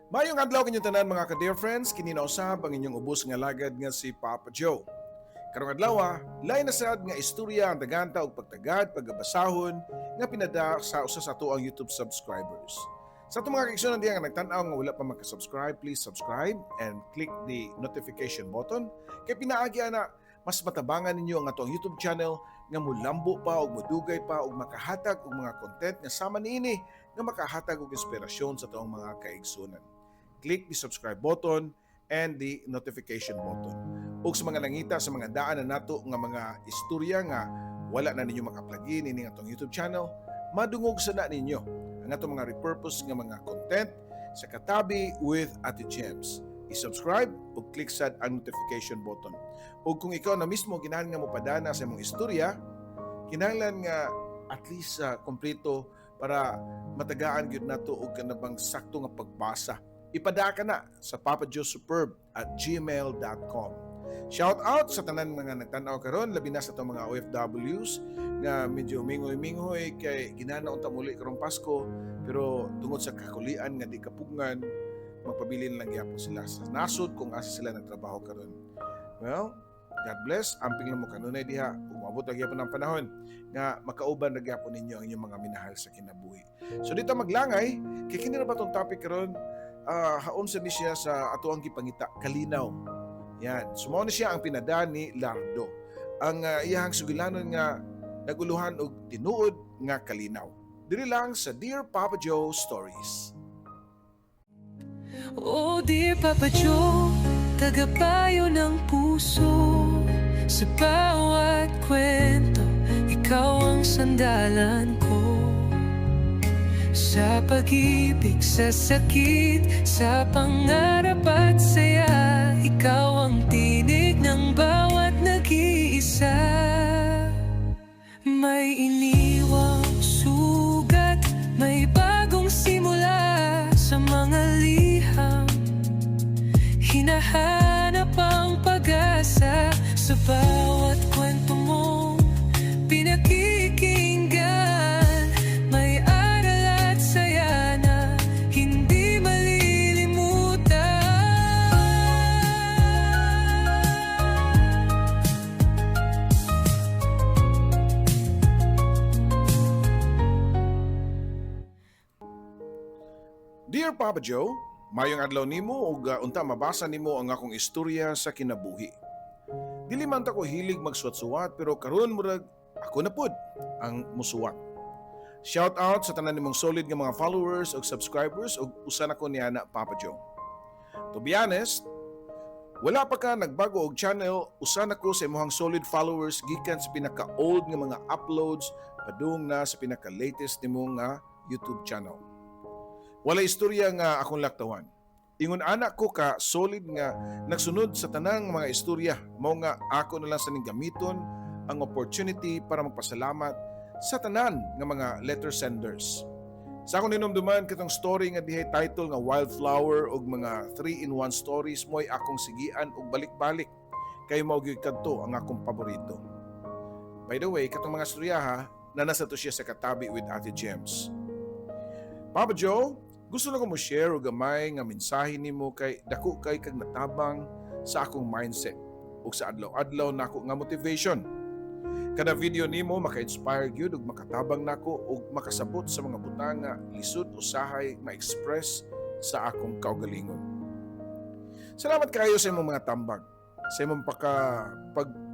Mayong adlaw kanyong tanan, mga ka-dear friends, kini na usab ang inyong ubos nga lagad nga si Papa Joe. Karong adlaw, lain na sad nga istorya ang daganta og pagtagad pagabasahon nga pinada sa usa sa ato ang YouTube subscribers. Sa atong mga kaigsuonan diha nga nagtan-aw nga wala pa maka-subscribe, please subscribe and click the notification button kay pinaagi ana mas matabangan ninyo ang atong YouTube channel nga mulambo pa og mudugay pa og makahatag og mga content nga sama niini nga makahatag og inspirasyon sa atong mga kaigsuonan. Click the subscribe button and the notification button. Ug sa mga nangita sa mga daan na nato nga mga istorya nga wala na ninyo makaplugin ini atong YouTube channel, madungog sa na ninyo ang atong mga repurpose nga mga content sa Katabi with Ate Gems. I-subscribe ug click sad ang notification button. Ug kung ikaw na mismo ginahan nga mopadana sa imong istorya, kinahanglan nga at least kompleto para matagaan gyud nato og kanabang sakto nga pagbasa. Ipada ka na sa papajoesuperb@gmail.com. Shout out sa tanan mga nagtan-aw karon, labi na sa atong mga OFWs nga medyo mingoy-mingoy kay ginana unta muli karong Pasko, pero tungod sa kakulian nga di kapugngan, magpabilin lang gyapon sila sa nasod kung asa sila nagtrabaho karon. Well, God bless. Amping lang mo kanunay diha. Umabot na gyapon ang panahon nga makauban na gyapon ninyo ang inyong mga minahal sa kinabuhi. So dito maglangay, kay kini ra ba tong topic karon, haon sa ni siya sa ato ang gipangita, kalinaw. Yan. So mao ni siya ang pinada ni Lardo. Ang iyahang sugilanon nga naguluhan og tinuod nga kalinaw. Diri lang sa Dear Papa Joe Stories. Oh dear Papa Joe, tagapayo ng puso. Sa bawat kwento, ikaw ang sandalan ko. Sa pag-ibig, sa sakit, sa pangarap at saya, ikaw ang tinig ng bawat nag-iisa. May iniwang sugat, may bagong simula. Sa mga liham, hinahanap ang pag-asa. Sa bawat kwento mo pinakikinggan, may aral at saya na hindi malilimutan. Dear Papa Joe, mayong adlaw nimo ug unta mabasa nimo ang akong istorya sa kinabuhi. Dili man ta ko hilig magsuwat-suwat, pero karon murag ako na pud ang musuwat. Shout out sa tanan nimong solid nga mga followers ug subscribers ug usa na ko niya na, Papa Joe. To be honest, wala pa ka nagbago og channel, usa na ko sa imong solid followers gikan sa pinaka-old nga mga uploads padung na sa pinaka-latest nimo nga YouTube channel. Wala istorya nga akong laktawan. Ingon anak ko ka solid nga nagsunod sa tanang mga istorya, mao nga ako na lang sa ning gamiton ang opportunity para magpasalamat sa tanan nga mga letter senders. Sa akong hinumduman, katong story nga dihay title nga Wildflower ug mga 3-in-1 stories mo'y akong sigian og balik-balik kay mao gyud kadto ang akong paborito. By the way, katong mga istorya ha, na nasa to siya sa Katabi with Ate Gems. Papa Joe, gusto na ko mo share og gamay nga mensahe nimo kay dako kay kag natabang sa akong mindset ug sa adlaw-adlaw nako nga motivation. Kada video nimo maka-inspire gyud ug makatabang nako ug makasabot sa mga butang nga lisod usahay ma-express sa akong kaugalingon. Salamat kayo sa imong mga tambag, sa imong pag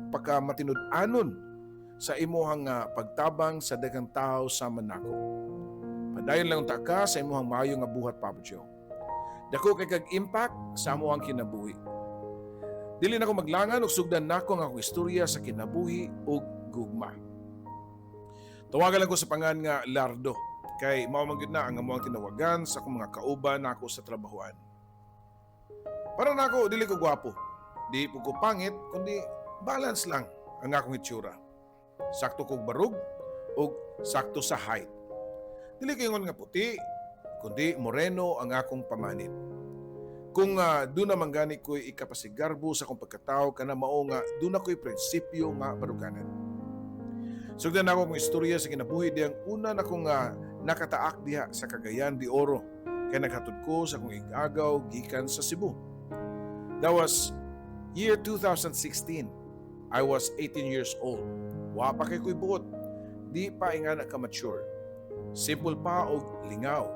pagka matinud-anon sa imuhang pagtabang sa daghang tao sama nako. Padayon lang ta ka sa imuhang maayo nga buhat, Papa Joe. Dako kay kag impact sa amuhang kinabuhi. Dili na ko maglangan ug sugdan nako ang akong istorya sa kinabuhi ug gugma. Tawagan lang ko sa pangan nga Lardo kay mao man gyud na ang amuang tinawagan sa akong mga kauban nako sa trabahoan. Para nako, dili ko gwapo. Di po ko pangit kundi balance lang ang akong itsura. Sakto kog barug ug sakto sa height. Dili ko ingon nga puti kundi moreno ang akong pamanit. Kung doon naman gani ko'y ikapasigarbo sa akong pagkatao, kana mao nga doon ako'y prinsipyo nga baruganan. Sugdan ako akong istorya sa kinabuhi diyang una na kong nakataak diha sa Cagayan de Oro. Kay naghatod ko sa akong igagaw gikan sa Cebu. That was year 2016. I was 18 years old. Wa pa kay ko'y buot. Di pa ingana ka mature. Simple pa og lingaw.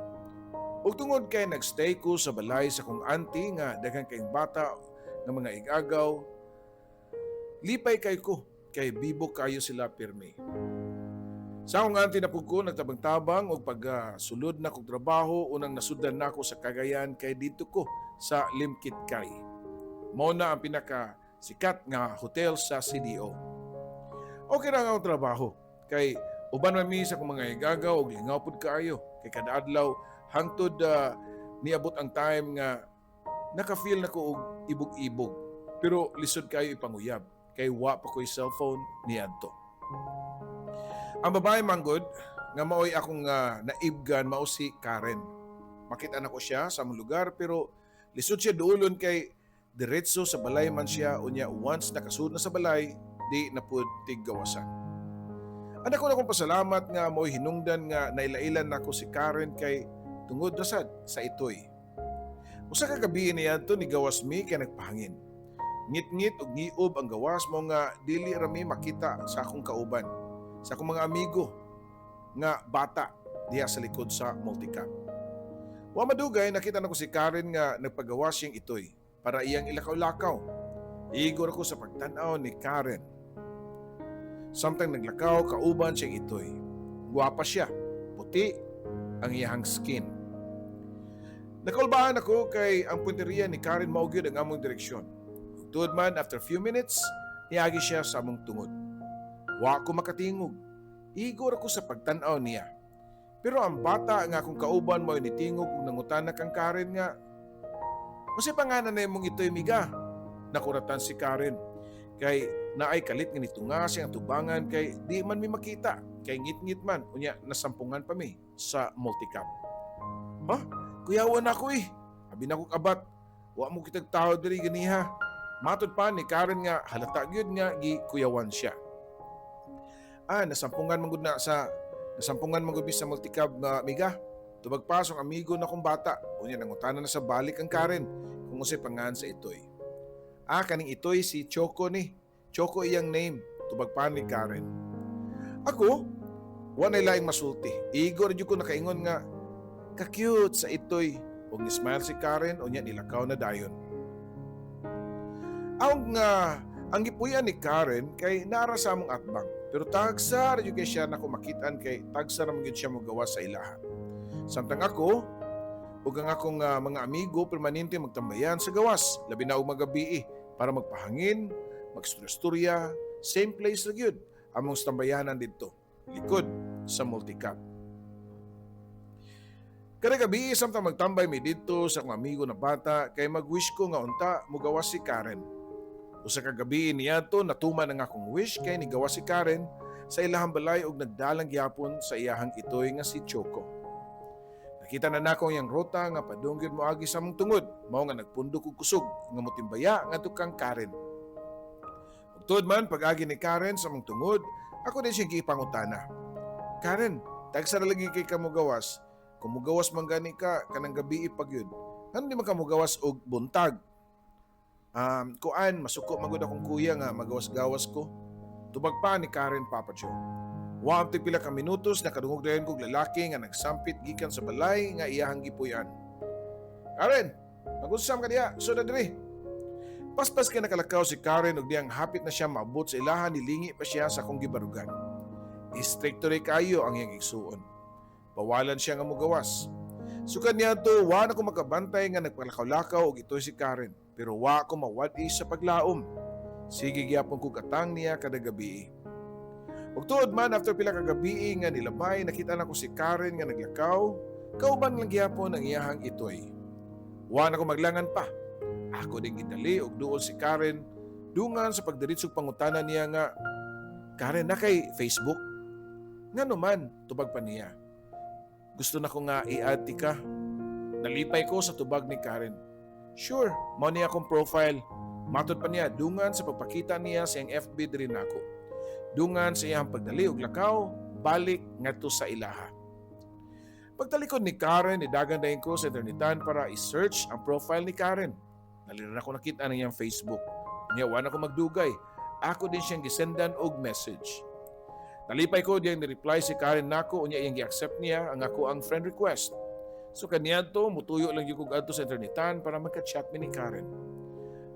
Ug tungod kay nagstay ko sa balay sa akong auntie nga daghan kayong bata nga mga igagaw, lipay kay ko kay bibo kayo sila pirmi. Sa akong auntie na pud ko nagtabang-tabang og pag sulod na kog trabaho, unang nasudlan nako sa Cagayan kay dito ko sa Limketkai. Mao na ang pinaka sikat nga hotel sa CDO. Okay ra ang akong trabaho kay uban man mi sa akong mga igagaw og lingaw pud kaayo kay kada adlaw hangtod niabot ang time nga naka-feel na ko og ibog-ibog pero lisod kayo ipanguyab kay wa pa ko'y cellphone niadto. Ang babae manggod nga maoy akong naibgan mao si Karen. Makita na ko siya sa among lugar pero lisod siya duolon kay diretso sa balay man siya, unya once nakasud na sa balay, di na pud tiggawasan. Anak ko na akong pasalamat nga maoy hinungdan nga nailailan nako si Karen kay tungod na sad sa itoy. Usa ka gabi niadto, nigawas mi kay nagpahangin. Ngit-ngit ug ngiob ang gawas mo nga dili ra mi makita sa akong kauban, sa akong mga amigo nga bata diha sa likod sa multicab. Wa madugay, nakita nako si Karen nga nagpagawas siyang itoy para iyang ilakaw-lakaw. Igor ako sa pagtan-aw ni Karen. Samtang naglakaw kauban siyang itoy. Guwapa siya, puti ang iyahang skin. Nakulbaan ako kay ang punteriya ni Karen mao gyud ang among direksyon. Ug tuod man, after few minutes, niagi siya sa among tungod. Wa ko makatingog. Igor ako sa pagtan-aw niya. Pero ang bata nga akong kauban mo nitingog ug nangutana kang Karen nga, "Unsay pangalan na imong itoy, miga?" Nakuratan si Karen. Kay naay kalit nga nitunga siyang tubangan kay di man mi makita. Kay ngit-ngit man, unya nasampungan pa mi sa multicab. "Ha? Kuyawan ako eh. Abi na ko kabat. Wa mo kitag tao diri ganiha." Matod pa ni Karen nga halata gyud nga gikuyawan siya. "Ah, nasampungan man gud mi sa multicab na, miga." Tubag pa sa amigo na kong bata. Unya nangutana na sa balik ang Karen kung unsay pangalan sa itoy. "Ah, kaning itoy si Choco ni. Choco iyang name." Tubag pa ni Karen. Ako, wa na laing masulti. Igor jud ko nakaingon nga, "Ka-cute sa itoy." Ug ni-smile si Karen, unya nilakaw na dayon. Ang ang gipuy-an ni Karen kay nara sa among atbang. Pero tagsa ra jud kay siya nako makitaan kay tagsa ra man gyud siya mogawas sa ilaha. Samtang ako ug ang akong mga amigo permanente magtambayan sa gawas, labi na og magabii para magpahangin, magstorya, same place ra gyud among tambayanan didto, likod sa multicab. Kada gabi samtang magtambay mi didto sa akong amigo na bata kay mag-wish ko nga unta mugawas si Karen. Usa ka gabi niadto, natuman ang akong wish kay nigawas si Karen sa ilahang balay ug nagdalang gyapon sa iyahang itoy nga si Choco. Nakita na nako ang iyang ruta nga padung gyud moagi sa among tungod, mao nga nagpundo kog kusog nga motimbaya ngadto kang Karen. Ug tuod man, pag-agi ni Karen sa among tungod, ako din siyang gipangutana. "Karen, tagsa ra lagi kay ka mogawas. Kung mugawas man gani ka kanang gabi pa gyud, ngano di man ka mugawas og buntag?" "Kuan, masuko man gud akong kuya nga magawas-gawas ko." Tubag pa ni Karen, Papa Joe. Wa tig pila ka minutos, nakadungog dayon kog lalaki nga nagsampit gikan sa balay nga iyahang gipuy-an. "Karen, mag-usam ka diha, so na diri." Paspas kay nakalakaw si Karen ug diyang hapit na siya maabot sa ilahan, nilingi pa siya sa akong gibarugan. Istrikto rin kayo ang iyang igsuon. Bawalan siya nga mugawas. Sukad niadto, wa na ko makabantay nga nagpalakaw-lakaw og itoy si Karen, pero wa ko mawad-i sa paglaom. Sige gyapon ko katang niya kada gabi. Ug tuod man, after pila ka gabi nga nilabay, nakita na ko si Karen nga naglakaw, kauban lang gyapon ang iyahang itoy. Wa na ko maglangan pa. Ako din gidali og duol si Karen dungan sa pagdiretsog pangutana niya nga, "Karen, naa kay Facebook?" "Ngano man?" tubag pa niya. "Gusto na ko nga i-add ka." Nalipay ko sa tubag ni Karen. "Sure, mao niya akong profile." Matod pa niya dungan sa pagpakita niya sa iyang FB diri nako. Dungan sa iyang pagdali og lakaw, balik ngadto sa ilaha. Pagtalikod ni Karen, nidagan dayon ko sa internetan para i-search ang profile ni Karen. Nalira ko nakita ang iyang Facebook. Niya, wa na ko magdugay. Ako din siyang gisendan og message. Nalipay ko diyang ni-reply si Karen nako, unya iyang gi-accept niya ang ako ang friend request. So kaniadto mutuyo lang gyud kog adto sa internetan para magka-chat mi ni Karen.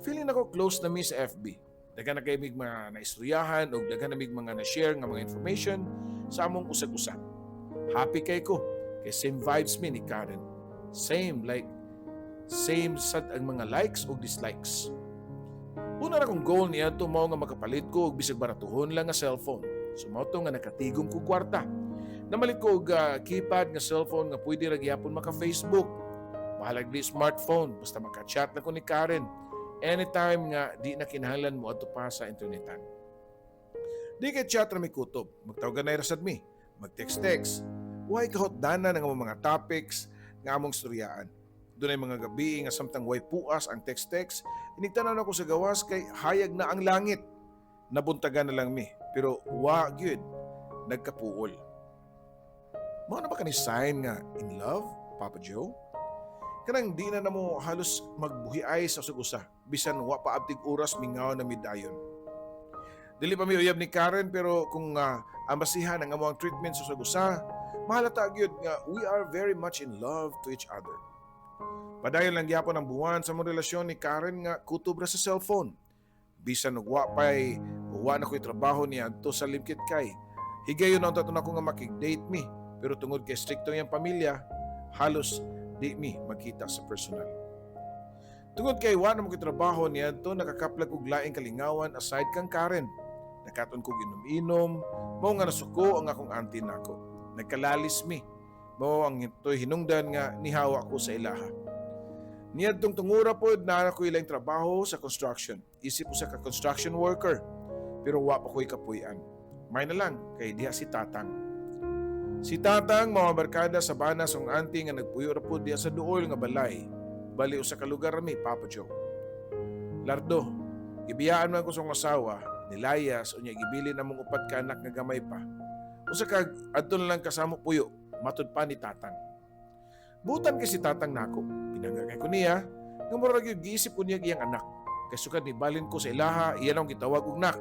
Feeling nako close na mi sa FB. Daghan na kay mig mga naistoryahan ug daghan na mig mga na-share nga mga information sa among usag-usa. Happy kay ko kay same vibes mi ni Karen. Same like same sad ang mga likes ug dislikes. Una na kong goal niya to mao nga makapalit ko og bisag baratuhon lang nga cellphone. So mao to nga nakatigom ko kwarta. Namalit ko og keypad nga cellphone nga pwede ra gyapon maka-Facebook. Bahalag di smartphone basta maka-chat na ko ni Karen anytime nga di na kinahanglan mo adto pa sa internetan. Di kay chat ra mi kutob, magtawagan na ra sad mi, mag-text-text. Way kahotdanan ang among mga topics nga among storyaan. Dunay mga gabi nga samtang way puas ang text-text, inigtanaw na ko sa gawas kay hayag na ang langit. Nabuntagan na lang mi, pero wa gyud nagkapuol. Mao na ba kani sign nga in love, Papa Joe? Kanang di na namo halos magbuhiay sa usag-usa, bisan wa pa abtig oras mingaw na midayon. Dili pa mi uyab ni Karen, pero kung ang basihan ang among treatment sa usag-usa, mahalata gyud nga we are very much in love to each other. Padayon lang gyapon ang buwan sa among relasyon ni Karen nga kutob ra sa cellphone. Bisan og wa pay wa na ko'y trabaho niya adto sa Limketkai. Higayon na unta nako nga makig-date mi, pero tungod kay strikto iyang pamilya, halos di mi magkita sa personal. Tungod kay wa na mo ko'y trabaho niadto, nakakaplag og laing kalingawan aside kang Karen. Nakaton kog inom-inom, mao nga nasuko ang akong auntie nako. Nagkalalis mi. Mao ang ito'y hinungdan nga nihawa ko sa ilaha. Niadtong tungura pod naa ko ilang trabaho sa construction. Isip usa ka construction worker. Pero wa pa ko'y kapuy-an. May na lang kay diha si Tatang. Si Tatang mao barkada sa bana sa akong auntie nga nagpuyo ra pod diha sa duol nga balay. Bali usa ka lugar ra mi, Papa Joe. Lardo, gibiyaan man ko sa akong asawa, nilayas unya gibilin among upat ka anak nga gamay pa. Usa ka adto na lang kasamo puyo, matud pa ni Tatang. Butan kay si Tatang nako. Pinangga kay ko niya, nga mura gyud giisip ko niya iyang anak. Kay sukad nibalin ko sa ilaha, iya nang gitawag og nak.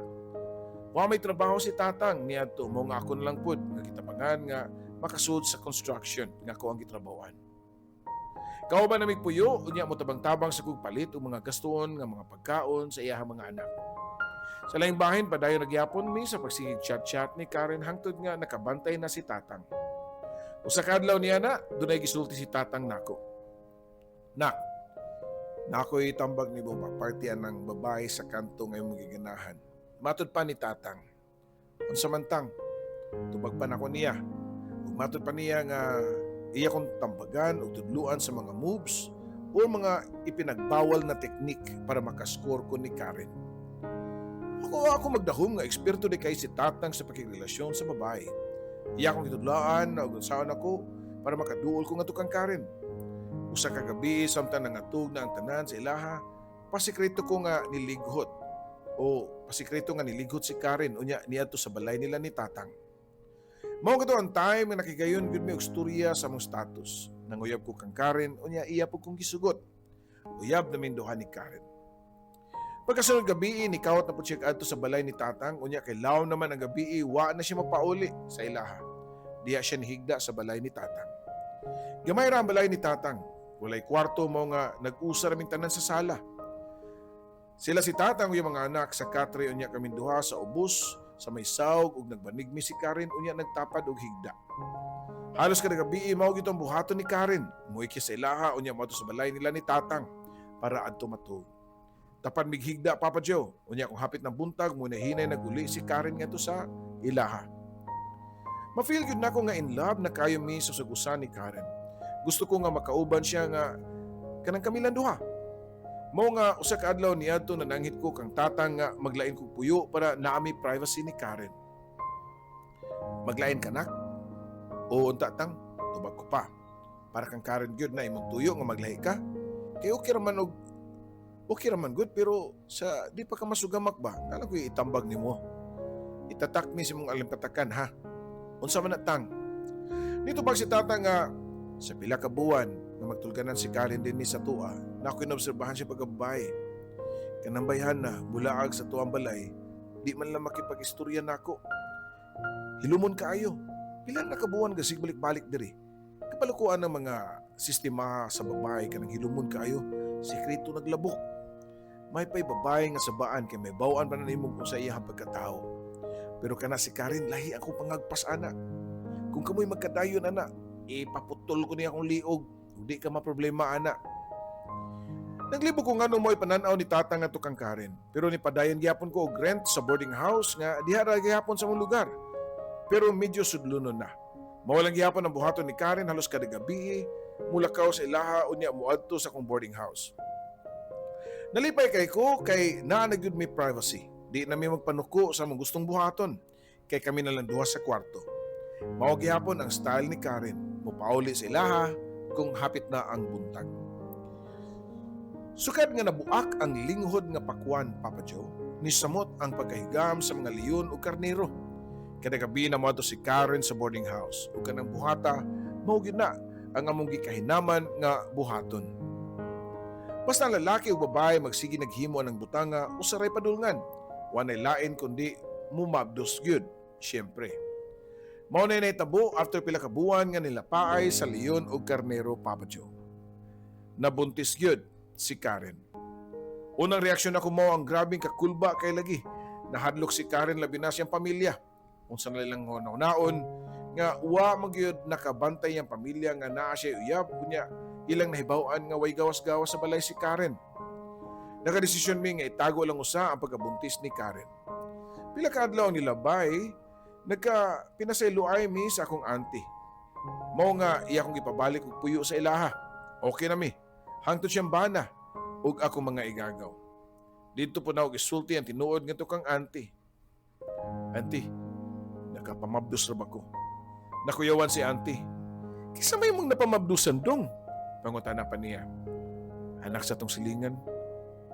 Wa may trabaho si Tatang niadto, mao nga ako na lang pud nga gitabangan nga makasud sa construction nga ako ang gitrabahoan. Kauban na puyo, unya mo tabang-tabang sa kog palit og mga gastuon nga mga pagkaon sa iyahang mga anak. Sa laing bahin, padayon nagyapon mi sa pagsigig chat-chat ni Karen hangtod nga nakabantay na si Tatang. Usa ka adlaw niya na, dunay gisulti si Tatang nako. "Nak, nakoy tambag nimo papartian ng babae sa kanto nga imong giganahan." Matod pa ni Tatang. "Unsa man, Tang?" Tubag pa nako niya. Ug matod pa niya nga iya kong tambagan o tudluan sa mga moves o mga ipinagbawal na teknik para makascore ko ni Karen. Ako magdahom nga eksperto di kay si Tatang sa pakigrelasyon sa babae. Iya akong gitudloan og unsaon ako para makaduol ko ngadto kang Karen. Usa ka gabi samtang nangatug na ang tanan sa ilaha, pasikreto ko nga nilighot o pasikreto nga nilighot si Karen unya niadto sa balay nila ni Tatang. Mao kato ang time nga nakigayon gud mi og storya sa among status. Nanguyab ko kang Karen unya iya po kong gisugot. Uyab namin duha ni Karen. Pagkasunod gabi, nikawat na po siya adto sa balay ni Tatang, unya kay law naman ang gabi, wa na siya mapauli sa ilaha. Diya siya nihigda sa balay ni Tatang. Gamay ra ang balay ni Tatang. Walay kwarto, mao nga nag-usa raming tanan sa sala. Sila si Tatang ug mga anak sa katre, unya kaming duha sa ubos sa may sawg ug nagbanig mi si Karen unya nagtapad og higda. Halos kada gabi mao gito ang buhaton ni Karen. Muiki sa ilaha unya moadto sa balay nila ni Tatang para adto matug. Tapan mighigda, Papa Joe. Unya kung hapit ng buntag mo hinay naguli si Karen ngadto sa ilaha. Ma-feel gyud nako nga in love na kayo mi sa sagusan ni Karen. Gusto ko nga makauban siya nga kanang kami lang duha. Mao nga usa ka adlaw niadto nananghit ko kang Tatang nga maglain kog puyo para naami privacy ni Karen. "Maglain ka, nak?" "Oo unta, Tang," tubag ko pa. "Para kang Karen gyud na imong tuyo nga maglahi ka? Kay okay ra man gud, pero sa di pa ka masugamak ba, nala ko itambag nimo. Itatak mi sa imong alimpatakan, ha." "Unsa man na, Tang?" Nitubag si Tatang nga Sa pila ka buwan nga magtulganan si Karen dinhi sa atoa, na ako inobserbahan siya pagkababae. Kanang bayhana, mulaag sa tuang balay, di man lang makipag-istorya nako. Hilumon kaayo. Pila na kabuwan gasig balik-balik diri. Kapalukuan ng mga sistema sa babae, kanang hilumon kaayo, sekreto naglabok. May pay babae nga sabaan kay may bawaan pa na nimo kung sa iyang pagkatao. Pero kana si Karen, lahi ako pangagpas ana. Kung kamoy magkadayon ana, ipaputol ko niya akong liog. Hindi ka maproblema ana. Naglibog ko ngano mo'y pananaw ni Tatang nga kang Karen. Pero ni padayon gyapon ko og rent sa boarding house nga diha ra gyapon sa mong lugar. Pero medyo sudlonon na. Mawalang gyapon ang buhaton ni Karen halos kada gabi, mulakaw sa ilaha unya moadto sa akong boarding house. Nalipay kay ko kay naa na gyud may privacy. Di na mi magpanuko sa among gustong buhaton kay kami na lang duha sa kwarto. Mao gihapon ang style ni Karen, mopauli sa ilaha kung hapit na ang buntag. Sukad nga nabuak ang linghod nga pakwan, Papa Joe, nisamot ang pagkahigam sa mga leon ug karnero. Kada gabi na moadto si Karen sa boarding house ug kanang buhata mao gyud na ang among gikahinaman nga buhaton. Basta ang lalaki ug babae magsige naghimo ng butanga, usaray padulngan. Wanay lain kundi mumabdos gyud, syempre. Mao na nahitabo after pila ka buwan nga nilapaay sa leon ug karnero, Papa Joe. Nabuntis gyud si Karen. Unang reaksyon ako mao ang grabing kakulba kay lagi. Nahadlok si Karen, labi na siyang pamilya. Unsa na lang naon nga wa man gyud nakabantay ang pamilya nga naa siya uyab, unya ilang nahibaw-an nga way gawas-gawas sa balay si Karen. Nakadesisyon mi nga itago lang usa ang pagkabuntis ni Karen. Pila ka adlaw ang nilabay, nagka pinasayloay mi sa akong auntie. Mao nga iya akong gipabalik og puyo sa ilaha. Okay na mi. Hangtod siyang bana ug akong mga igagaw. Didto po na og isulti ang tinuod ngadto kang auntie. "Auntie, nakapamabdos ra ba ko?" Nakuyawan si auntie. "Kinsa may mong napamabdusan, dong?" Pangutana pa niya. "Anak sa tong silingan,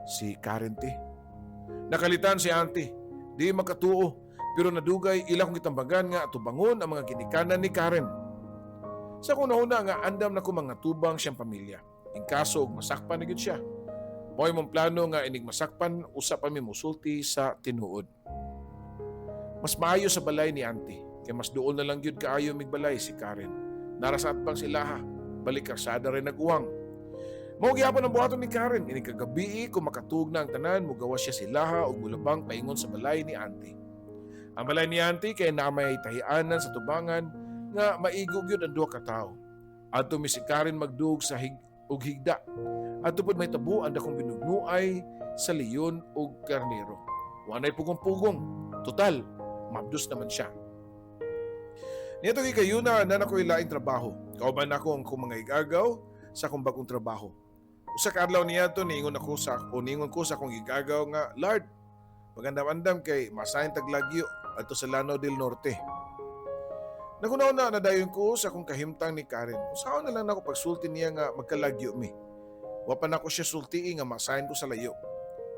si Karen, te." Nakalitan si auntie. Di makatuo. Pero nadugay ila kong gitambagan nga atubangon ang mga ginikanan ni Karen. Sa akong nahuna nga andam na ko mga tubang siyang pamilya. In kaso og masakpan na gyud siya. Mao imong plano nga inig masakpan, usa pa mi musulti sa tinuod. Mas maayo sa balay ni auntie kay mas duol na lang gyud kaayo mig balay si Karen. Nara sa atbang silaha, balik karsada rin nag-uwang. Mao gihapon ang buhaton ni Karen, inig kagabi kung makatug na ang tanan, mugawas siya silaha ug mulabang paingon sa balay ni auntie. Ang balay ni auntie kay naa may tahianan sa tubangan nga maigo gyud ang duha ka tawo. Adto mi si Karen magdug sa og higda. Adto pod may tabo ang dakong binugnuay sa leon ug karnero. Wanay pugong-pugong. Total, mabdos naman siya. Niadto kayuna na nakoy laing trabaho. Kauban nako ang akong mga igagaw sa akong bagong trabaho. Usa ka adlaw niadto, niingon ako sa o niingon ko sa akong igagaw nga, "Lard, magandam-andam kay masahin tag lagyo adto sa Lanao del Norte." Naghuna-huna na dayon ko sa akong kahimtang ni Karen. Usaon na lang nako pagsulti niya nga magkalagyo mi? Wa pa nako siya sultii nga masahin ko sa layo.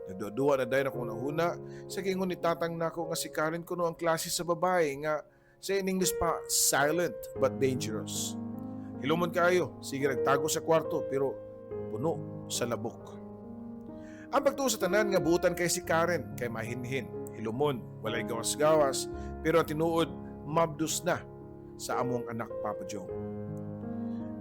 Nagduwa na dayon akong nahuna sa giingon ni Tatang nako nga si Karen kuno ang klase sa babae nga sa in English pa, silent but dangerous. Hilumon kaayo, sige nagtago sa kwarto pero puno sa labok. Ang pagtuo sa tanan nga buutan kay si Karen kay mahinhin, hilumon, walay gawas-gawas, pero ang tinuod, mabdos na sa among anak, Papa Joe.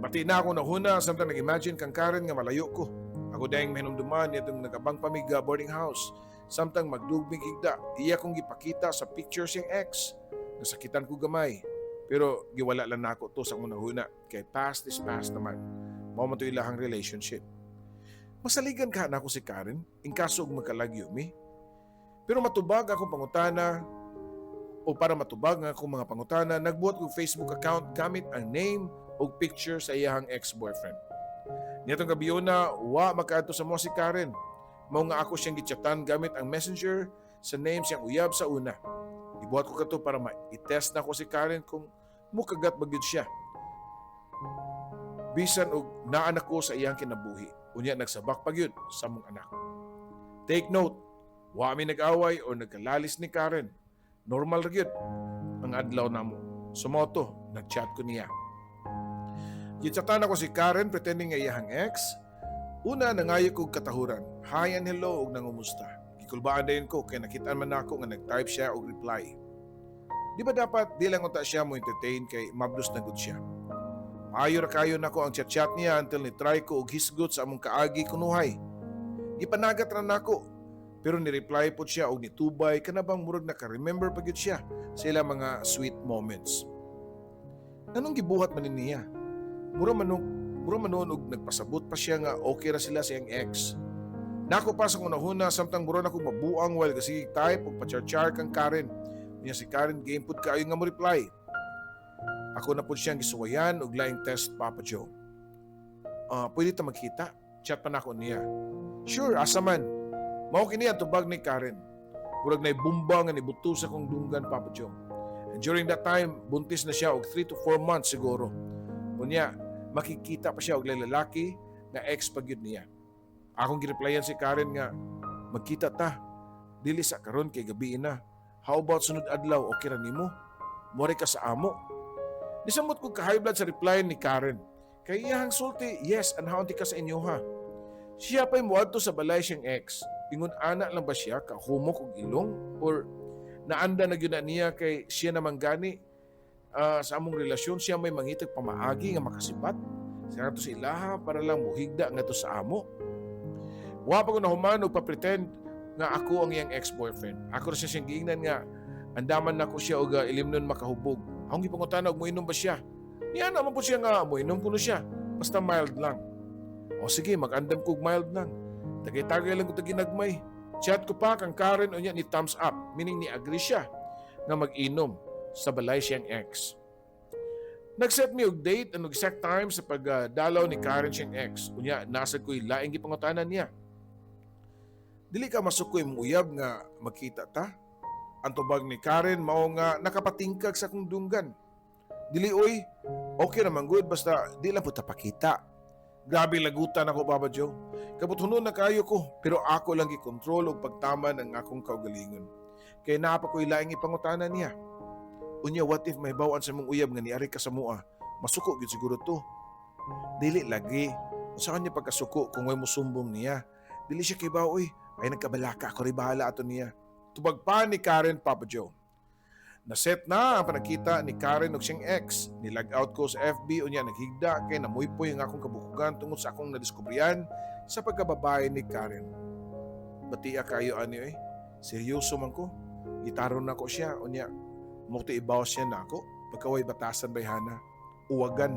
Bati na ako nahuna samtang nag-imagine kang Karen nga malayo ko. Ako dayong mahinumduman nitong nagabang pamiga boarding house. Samtang magdugmig higda, iya kong gipakita sa picture siyang ex. Nasakitan ko gamay. Pero giwala lang nako to sa unahuna kay past is past naman. Mao man to ilahang relationship. Masaligan ka nako si Karen in kaso og magkalagyo mi? Pero matubag akong pangutana o para matubag ang akong mga pangutana, nagbuhat kog Facebook account gamit ang name ug picture sa iyahang ex-boyfriend. Niadtong gabhiona, wa makaadto sa mo si Karen. Mao nga ako siyang gichatan gamit ang Messenger sa name siyang uyab sa una. Gibuhat ko kato para ma-test na ko si Karen kung mukagat ba gyud siya. Bisan og naa na ko sa iyang kinabuhi. Unya nagsabak pa gyud sa among anak. Take note, wa mi nag-away o nagkalalis ni Karen. Normal ra gyud ang adlaw namo. Sumoto, nag-chat ko niya. Gichatan ako si Karen pretending nga iyahang ex. Una, nangayo kog katahuran. Hi and hello og nangumusta. Gikulbaan dayon ko kay nakitaan man nako nga nag-type siya og reply. Di ba dapat di lang unta siya mo entertain kay mablos na gud siya? Maayo ra kayo nako ang chat-chat niya until ni try ko og hisgot sa among kaagi kunuhay. Gipanagat ra nako. Pero ni-reply pod siya og nitubay kana bang murag naka-remember pa gyud siya sa ilang mga sweet moments. Anong gibuhat man ni niya? Mura man og nagpasabot pa siya nga okay ra sila sa iyang ex. Nako pa sa hunahuna samtang mura na kong mabuang while kasi type og pa-char kang Karen. Unya si Karen game pud kaayo nga mo reply. Ako na pud siyang gisuwayan og laing test, Papa Joe. "Ah, pwede ta magkita?" Chat pa nako niya. "Sure, asa man?" Mao kini ang tubag ni Karen. Murag nay bomba nga nibuto sa akong dunggan, Papa Joe. And during that time, buntis na siya og 3 to 4 months siguro. Unya, makikita pa siya og lalaki nga ex pa gyud niya. Akong gireplyan si Karen nga magkita ta. Dili sa karon kay gabi na. How about sunod adlaw, okay ra nimo? More ka sa amo. Nisamot ko ka-high blood sa reply ni Karen. Kay iyahang sulti, "Yes, anhaon ti ka sa inyo ha." Siya pa'y muadto sa balay siyang ex. Ingon ana lang ba siya kahumok og ilong or naanda na gyud na niya kay siya naman gani sa among relasyon, siya may mangitag pamaagi nga makasibat sa ato sa ilaha para lang muhigda ngadto sa amo? Wa pa ko nahuman og pa-pretend nga ako ang iyang ex-boyfriend. Ako ra siya siyang giingnan nga andaman nako siya og ilimnon makahubog. Akong gipangutana og moinom ba siya. Niya naman po siya nga moinom kuno siya. Basta mild lang. O sige, mag-andam kog mild lang. Tagay-tagay lang ko ginagmay. Chat ko pa kang Karen unya ni thumbs up, meaning ni agree siya nga mag-inom sa balay siyang ex. Nag-set mi og date and exact time sa pagdalaw ni Karen siyang ex. Unya nasa ko'y laing gipangutanan niya. "Dili ka masuko imong uyab nga magkita ta?" Ang tubag ni Karen mao nga nakapatingkag sa akong dunggan. "Dili oy, okay naman good basta di lang pud ta pakita." Grabe lagutan ako, Papa Joe. Kabuthunon na kayo ko pero ako lang gikontrol og pagtaman ang akong kaugalingon. Kay naa pa ko'y laing ipangutana niya. "Unya what if mahibaw-an sa imong uyab nga niari ka sa mua? Masuko gyud siguro to." "Dili lagi. Unsa kanya pagkasuko kung way musumbong niya? Dili siya kibaw oy. Ay nagkabalaka ako rin bahala ato niya." Tubag pa ni Karen, Papa Joe. Naset na ang panagkita ni Karen og siyang ex. Nilag out ko sa FB unya naghigda kay namuypoy ang akong kabukugan tungod sa akong nadiskubriyan sa pagkababae ni Karen. Batia kayo ani oy. Seryoso man ko. Gitaron nako siya unya mo ibaw siya nako pagkaway batasan bayhana. Uwagan.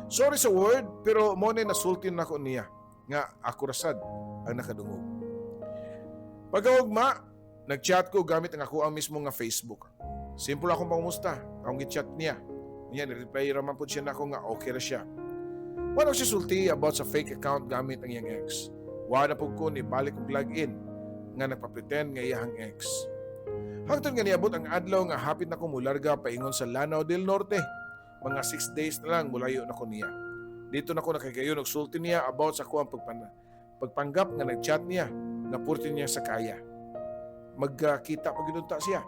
Sorry sa word pero mo na nasulti nako niya nga ako rasad ang nakadungog. Pagkaugma, nag-chat ko gamit ang ako ang mismo nga Facebook. Simple akong pangumusta. Akong gi-chat niya. Unya, ni-reply raman po siya nako nga okay ra siya. Wala siya sulti about sa fake account gamit ang iyang ex. Wala po ko ni balik og login nga nagpa-pretend nga iyahang ex. Hangtod nga niabot ang adlaw nga hapit na ko mularga paingon sa Lanao del Norte. Mga 6 days na lang mulayo na ko niya. Dito na ko nakahigayon og sulti niya about sa akuang pagpanggap nga nag-chat niya nga purti niya sa kaya. Magkita pa gyud unta siya.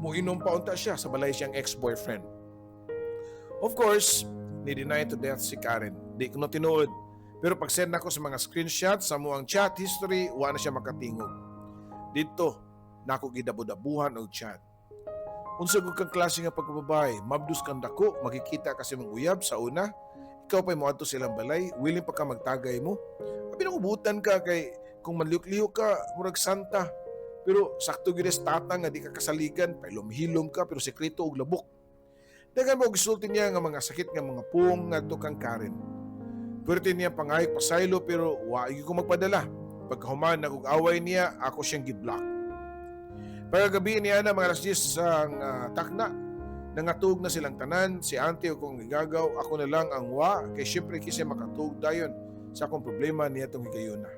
Muinom pa unta siya sa balay siyang ex-boyfriend. Of course, ni-deny to death si Karen. Di ko na tinuod. Pero pag send nako sa mga screenshot sa amuang chat history, wa na siya makatingog. Dito, nako gidabo-dabuhan og chat. "Unsa gud kang klase nga pagkababae, mabdus kang dako, makikita kasi mong uyab sa una, ikaw pa'y moadto sa ilang balay, willing pa ka magtagay mo. Abi buutan ka kay kung manlihok-lihok ka, murag santa. Pero sakto gyud sa tata nga di ka kasaligan, pailom-hilom ka pero sekreto og labok." Daghan mo gisulti niya nga mga sakit nga mga pung ngadto kang Karen. Pwerte niya pangayok pasaylo pero wa gyud ko magpadala. Pagkahuman nagug away niya, ako siyang gi-block. Pagkagabi niya na mga alas 10 sa takna, nangatug na silang tanan, si auntie o kong gigagaw, ako na lang ang wa, kay syempre kasi makatug dayon sa akong problema niya itong higayuna.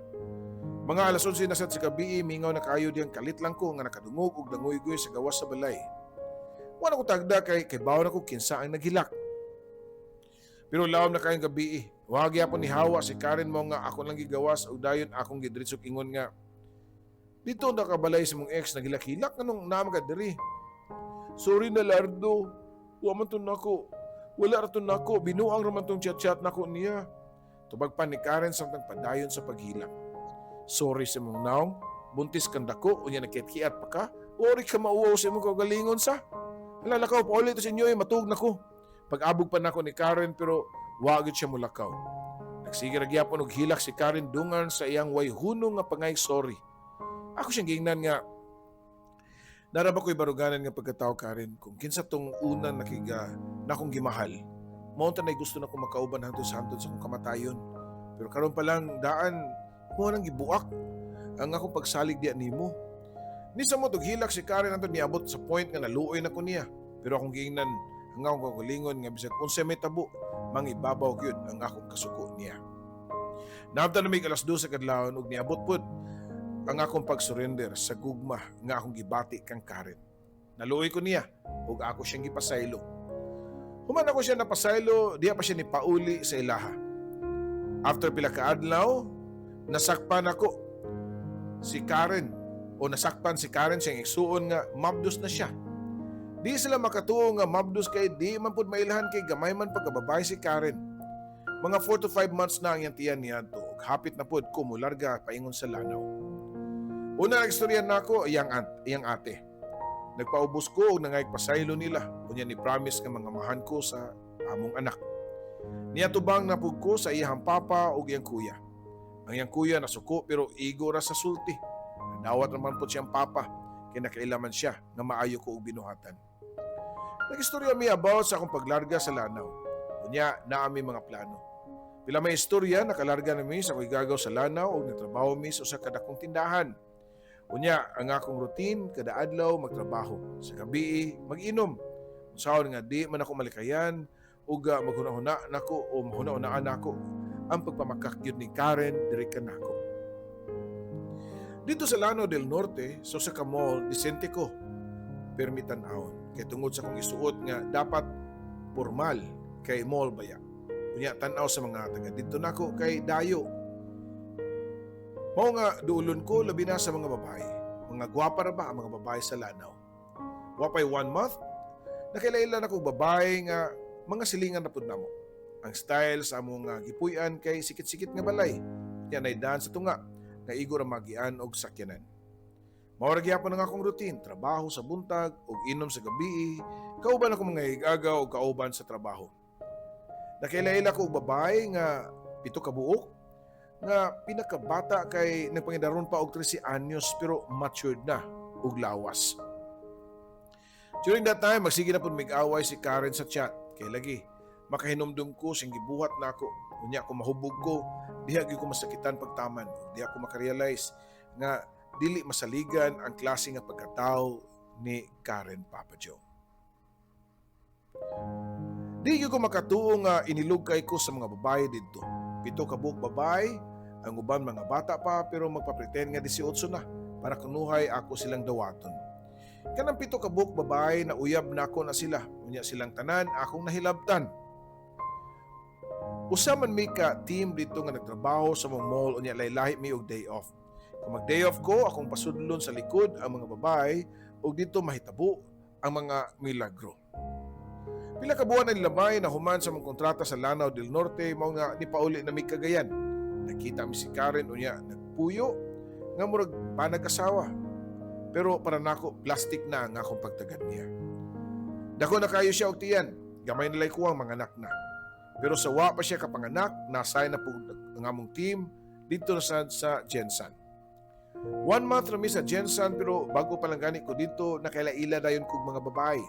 Mga alas 11 na sa gabi, mingaw na kayo diyang kalit lang ko nga nakadungog og dangoy-goy sa gawas sa balay. Wala ko tagda kay bawo na ko kinsa ang naghilak. Pero lawom na kayong gabi. Wa gyapon ni hawa si Karen mo nga ako lang gigawas ug dayon akong gidiretsog ingon nga, "Dito nakabalay sa mong ex naghilak-hilak, anong naman ka diri?" "Sorry na, Lardo. Wa man to nako. Wala ra to nako, binuang ra man tong chat-chat nako niya. Tubag pa ni Karen samtang padayon sa paghilak. Sorry sa imong naong, buntis kang dako, unya nakiat-kiat pa ka, ori ka mauwaw sa imong kaugalingon sa. Hala, lakaw, pauli to sa inyo, eh, matug na ko. Pag-abog pa nako ni Karen pero wa gyud siya mulakaw. Nagsige ra gyapon og hilak si Karen dungan sa iyang way hunong nga pangay sorry. Ako siyang giingnan nga, "Naa ra ba ko'y baruganan nga pagkatao, Karen? Kung kinsa tong unang nakiga na akong gimahal, mao unta nay gusto na akong makauban hangtod sa hantod sa akong kamatayon. Pero karon pa lang daan mo nang gibuak ang akong pagsalig diya nimo." Ni sa mo hilak si Karen hantod niabot sa point nga naluoy na ko niya. Pero akong giingnan ang akong kaugalingon nga bisag unsay mahitabo, mangibabaw gyud ang akong kasuko niya. Naabtan na mig 2:00 sa kadlawon ug niabot pod ang akong pag-surrender sa gugma nga akong gibati kang Karen. Naluoy ko niya ug ako siyang gipasaylo. Human ako siya napasaylo, diha pa siya ni pauli sa ilaha. After pila ka adlaw, nasakpan ako si Karen o nasakpan si Karen siyang igsuon nga mabdos na siya. Di sila makatuo nga mabdos kay di man pud mailhan kay gamay man pagkababae si Karen. Mga 4 to 5 months na ang iyang tiyan niadto ug hapit na pud ko mularga paingon sa Lanao. Una nagstorya nako iyang iyang ate. Nagpaubos ko og nangayag pasaylo nila, unya ni promise nga mangamahan ko sa among anak. Niatubang na pud ko sa iyang papa ug iyang kuya. Ang iyang kuya nasuko pero igo ra sa sulti. Nadawat naman po siyang papa kay nakailaman siya nga maayo ko og binuhatan. Nagistorya mi about sa akong paglarga sa Lanao. Unya naa mi mga plano. Pila may istorya, nakalarga na mi sa ako'y gagaw sa Lanao ug nagtrabaho mi sa usa ka dakong tindahan. Unya, ang akong routine, kada adlaw magtrabaho. Sa gabi, mag-inom. Unsaon nga di man ako malikayan ug maghuna-huna nako o mahuna-hunaan nako ang pagpamakak gyud ni Karen diri kanako. Dito sa Lanao del Norte, sa usa ka mall, disente ko. Permi tan-awon. Kay tungod sa akong isuot nga dapat formal kay mall baya. Unya tan-aw sa mga taga didto nako kay dayo. Mao nga duolon ko labi na sa mga babae. Mga gwapa ra ba ang mga babae sa Lanao. Wa pay one month, nakaila na ko babae nga mga silingan na pud namo. Ang style sa among nga gipuy-an kay sikit-sikit nga balay. Nya nay daan sa tunga nga igo ra magian og sakyanan. Mao ra gyapon ang akong routine, trabaho sa buntag ug inom sa gabi, kauban ako mga higagaw ug kauban sa trabaho. Nakaila-ila ko og babae nga 7 ka buok nga pinakabata kay nagpangidaron pa og 13 anyos pero matured na ug lawas. During that time, magsige na pud mig-away si Karen sa chat. Kay lagi, makahinumdum ko siyang gibuhat nako. Unya ko mahubog ko, diha gyud ko masakitan pagtaman. Diha ko makarealize nga dili masaligan ang klase nga pagkatao ni Karen, Papa Joe. Di gyud ko makatuo nga inilog kay ko sa mga babae didto. 7 ka buok babae, ang uban mga bata pa pero magpapretend nga 18 na para kunuhay ako silang dawaton. Kanang 7 ka buok babae na uyab nako na sila, unya silang tanan akong nahilabtan. Usa man mi ka team dito nga nagtrabaho sa mong mall, unya laylahi mi og day off. Kung mag day off ko, akong pasudlon sa likod ang mga babae ug dito mahitabo ang mga milagro. Pila ka buwan ang labay na human sa mong kontrata sa Lanao del Norte, mao nga nipauli na mi Cagayan. Nakita mi si Karen unya nagpuyo nga murag panag-asawa. Pero para nako plastic na ang akong pagtagad niya. Dako na kayo siya og tiyan, gamay nilay kuwang mga anak na. Pero sa wa pa siya kapanganak, nasay na po ang among team dito na sa GenSan. One month na mi sa GenSan pero bago pa lang gani ko dito, nakaila-ila dayon kog mga babae.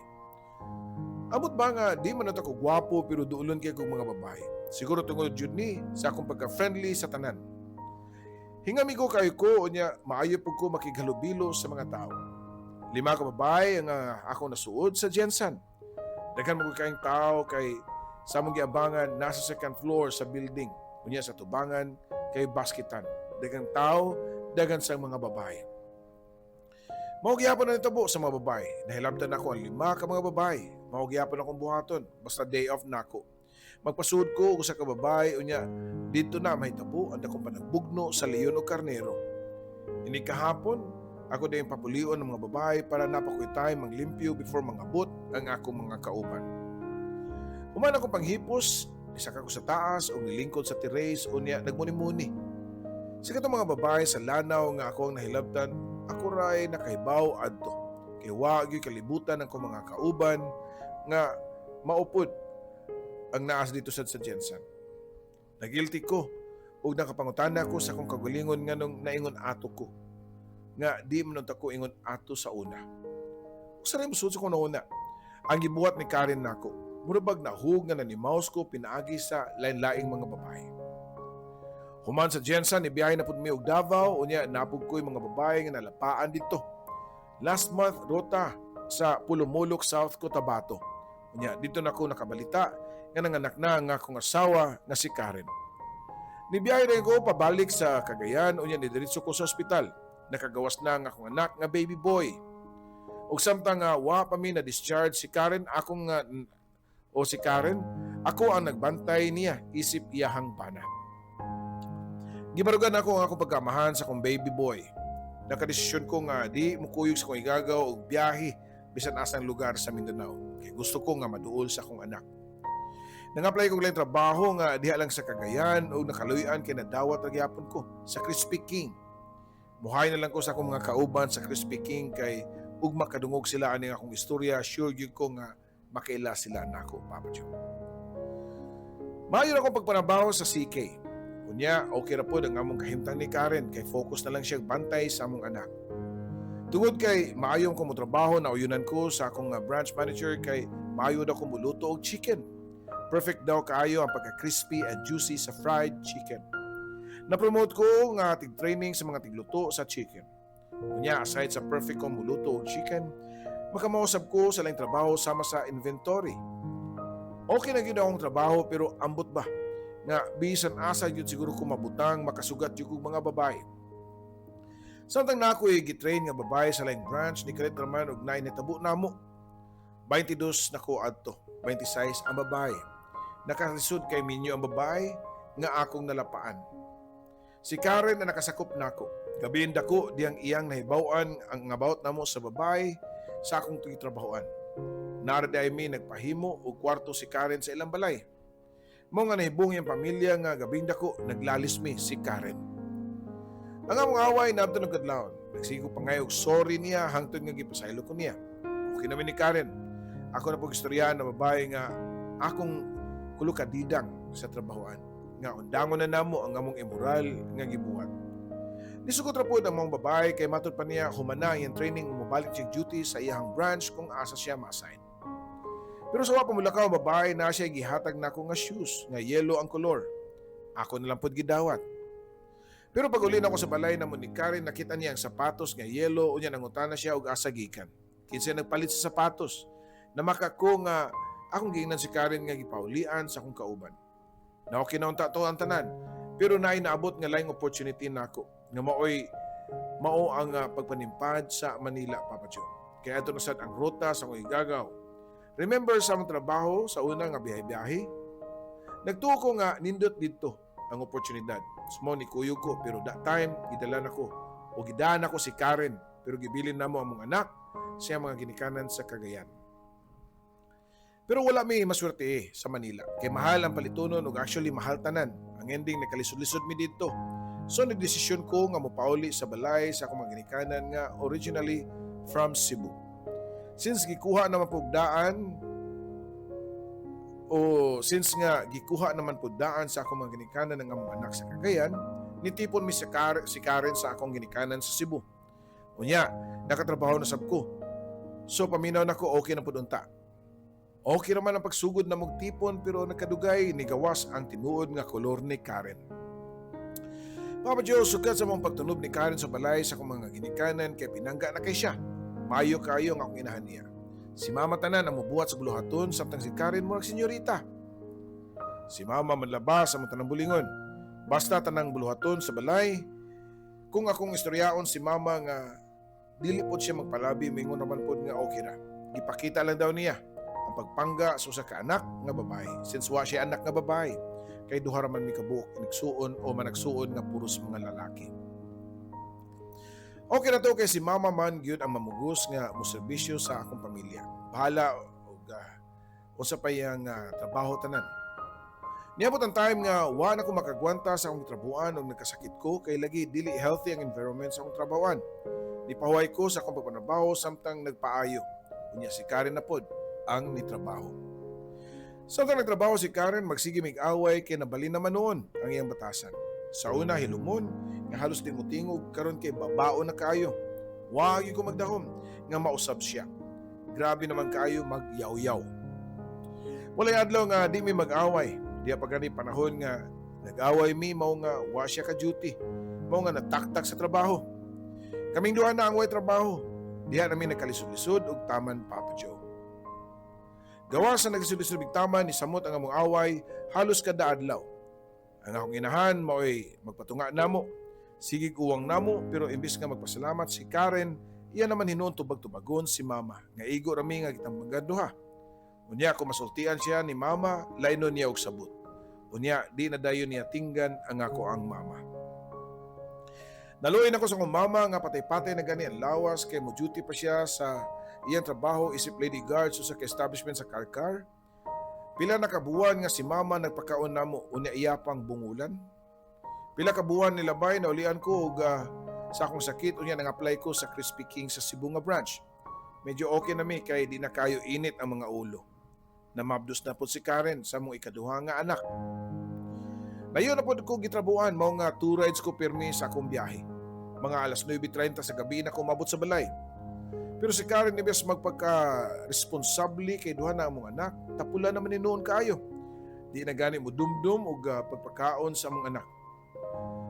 Amot ba nga di man ako gwapo pero duolon kay kog mga babae. Siguro tungod jud ni sa akong pagka-friendly sa tanan. Hingamigo kayo ko unya maayo pud ko makighalubilo sa mga tao. 5 ka babae ang ako nasuod sa GenSan. Daghan man kayong tao kay sa among giabangan nasa second floor sa building. Unya sa tubangan kay basketan. Daghang tao, daghan sang mga babae. Mao gihapon na nitabo sa mga babae. Nahilabtan ako ang 5 ka mga babae. Mao gihapon akong buhaton basta day off nako. Magpasuod ko og usa ka babae unya dito na mahitabo ang dakong panagbugno sa leon o karnero. Ini kahapon, ako dayon papulion ng mga babae para napakoy time manglimpyo before mangabot ang akong mga kauban. Human Human ako panghipos, nisaka ko sa taas ug nilingkod sa terrace, unya nagmuni-muni. Sa katong mga babae sa Lanao nga ako ang nahilabtan, ako ray nakahibaw adto. Kay wa gyud kalibutan ang akong mga kauban nga maupod ang naas dito sa GenSan. Nagilty ko ug nakapangutana ko sa akong kaugalingon nganong naingon ato ko. Nga di man unta ko ingon ato sa una. Usa rin mosud sa akong nauna. Ang gibuhat ni Karen nako. Mura bag nahug nga nanimaws ko pinaagi sa lain-laing mga babae. Human sa GenSan, ibiyahe na pud mi og Davao, unya napug ko'y mga babae nga nalapaan dito. Last month, rota sa Polomolok, South Cotabato. Unya dito na ko nakabalita nga nanganak na nga akong asawa nga si Karen. Nibiyahe rin ko pabalik sa Cagayan, unya nidiretso ko sa ospital. Nakagawas na ang akong anak nga baby boy. Ug samtang nga wa pa mi na discharge si Karen, akong nga o si Karen, ako ang nagbantay niya isip iyahang bana. Gibarugan ako ang akong pagkamahan sa akong baby boy. Nakadesisyon ko nga di mukuyog sa akong igagaw og biyahe bisan asang lugar sa Mindanao. Kay gusto ko nga maduol sa akong anak. Nang-apply ko lang trabaho nga diha lang sa Cagayan ug nakaluy-an kay nadawat ra gyapon ko sa Crispy King. Muhay na lang ko sa akong mga kauban sa Crispy King kay ug makadungog sila ani akong istorya, sure gyud ko nga makaila sila nako, Papa Joe. Maayo na akong pagpanabaho sa CK. Unya, okay ra pod ang among kahimtang ni Karen kay focus na lang siya bantay sa among anak. Tungod kay maayo ko mo trabaho, nauyunan ko sa akong branch manager kay maayo daw ko muluto og chicken. Perfect daw kaayo ang pagka-crispy and juicy sa fried chicken. Na-promote ko nga tig-training sa mga tigluto sa chicken. Unya, aside sa perfect kong muluto og chicken, makamausap ko sa laing trabaho sama sa inventory. Okay na gyud akong trabaho, pero ambot ba nga bisan asa gyud siguro ko mabutang, makasugat gyud kog mga babae. Samtang na ako'y gitrain nga babae sa laing branch, ni kalit raman og naay nitabo namo. 22 na ko adto, 26 ang babae. Nakalisod kay minyo ang babae nga akong nalapaan. Si Karen na nakasakop nako. Gabiin dako diyang iyang nahibaw-an ang about namo sa babae sa akong trabahoan. Nara ay mi nagpahimo og kwarto si Karen sa ilang balay. Mao nga nahibong iyang pamilya nga gabing dako naglalis mi si Karen. Ang among away naabtan og kadlawon. Nagsigo pa og sorry niya hangtod nga gipasaylo ko niya. Okay namin ni Karen. Ako na pag istoryahan na babae nga akong kulukadidang sa trabahoan. Nga undangon na namo ang among immoral nga gibuhat. Nisugot ra pod ang mga babae kay matud pa niya humana iyang training, mobalik siya duty sa iyang branch kung asa siya ma-assign. Pero sa wa pa mulakaw ang babae, na siya gihatag nako nga shoes nga yellow ang kolor. Ako na lang pod gidawat. Pero pag uli nako sa balay namo ni Karen, nakita niya ang sapatos nga yellow, unya nangutana siya og asa gikan. Kinsa nagpalit sa sapatos. Namaka ko nga akong giingnan si Karen nga gipaulian sa akong kauban. Na okay na unta to ang tanan. Pero naay naabot nga laing opportunity nako nga maoy mao ang pagpanimpad sa Manila, Papa Joe. Kaya ato na sad ang ruta sa akong igagaw. Remember sa among trabaho sa una nga biyahe-biyahe? Nagtuo ko nga nindot didto ang oportunidad. Smo ni kuyog ko, pero that time gidala nako o gidaan ako si Karen, pero gibilin namo ang mga anak sa mga ginikanan sa Cagayan. Pero wala mi maswerte eh sa Manila. Kay mahal ang palitunon ug actually mahal tanan. Ang ending, nakalisod-lisod mi didto. So nagdesisyon ko nga mopauli sa balay sa akong mga ginikanan nga originally from Cebu. Since gikuha naman pug daan o since nga gikuha naman pud daan sa akong mga ginikanan ng among anak sa Cagayan, nitipon mi si Karen sa akong ginikanan sa Cebu. Unya, nakatrabaho na sab ko. So paminaw nako, okay na pud unta. Okay naman ang pagsugod na tipon, pero nagkadugay ni gawas ang tinuod nga kolor ni Karen. Papa Joe, sukad sa mong pagtunob ni Karen sa balay sa akong mga ginikanan kay pinangga na kay siya. Mayo kayo ang akong inahan niya. Si mama tanan ang mubuhat sa buluhaton samtang si Karen murag senyorita. Si mama manlaba sa mga tanang bulingon. Basta tanang buluhaton sa balay. Kung akong istoryaon si mama nga dili pod siya magpalabi, mingon naman pod nga okay ra. Gipakita lang daw niya ang pagpangga sa usa ka anak nga babae. Since wa siya anak nga babae, kay duha ra man mi kabuok inigsuon o managsuon nga puros mga lalaki. Okay na to kay si mama man gyud ang mamugos nga moserbisyo sa akong pamilya. Bahala og Unsa pa iyang trabaho tanan. Niabot ang time nga wa na ko makagwanta sa akong trabuan ug nagkasakit ko kay lagi dili healthy ang environment sa akong trabahoan. Nipahuway ko sa akong pagpanrabaho samtang nagpaayo. Unya si Karen na pod ang nitrabaho. Samtang nagtrabaho si Karen, magsige mig away kay nabalin naman noon ang iyang batasan. Sa una hilumon nga halos di mo tingog, karon kay babao na kaayo. Wa gyud ko magdahom nga mausab siya. Grabe naman kaayo magyaw-yaw. Walay adlaw nga di mi mag-away. Diha pa gani panahon nga nag-away mi mao nga wa siya ka duty. Mao nga nataktak sa trabaho. Kaming duha na ang way trabaho. Diha namin nagkalisod-lisod og taman, Papa Joe. Gawa sa naglisod-lisod mig taman, ni samot ang among away halos kada adlaw. Ang akong inahan mao'y magpatunga namo. Sige uwang namo, pero imbis nga magpasalamat si Karen, iya naman hinuon tubag-tubagon si mama nga igo rami nga gitambagan duha. Unya kung masultian siya ni mama, laynon niya og sabot. Unya di na dayon niya tinggan ang ako ang mama. Naluoy nako sa akong mama nga patay-patay na gani ang lawas kay mo duty pa siya sa iyang trabaho isip lady guard sa establishment sa Carcar. Pila na kabuwan nga si mama nagpakaon namo, unya iya pang bungulan. Pila ka buwan nilabay na ulian ko og sa akong sakit, unya nang-apply ko sa Crispy King sa Cebu nga branch. Medyo okay na mi kay di na kayo init ang mga ulo. Namabdos na pod si Karen sa among ikaduha nga anak. Layo na pod ko gitrabuan, mao nga two rides ko pirmi sa akong biyahe. Mga alas 9:30 sa gabi na ko mabot sa balay. Pero si Karen, imbes magpagka-responsable kay duha na among anak, tapula naman ni noon kaayo. Di na gani mo dumdum og pagpakaon sa among anak.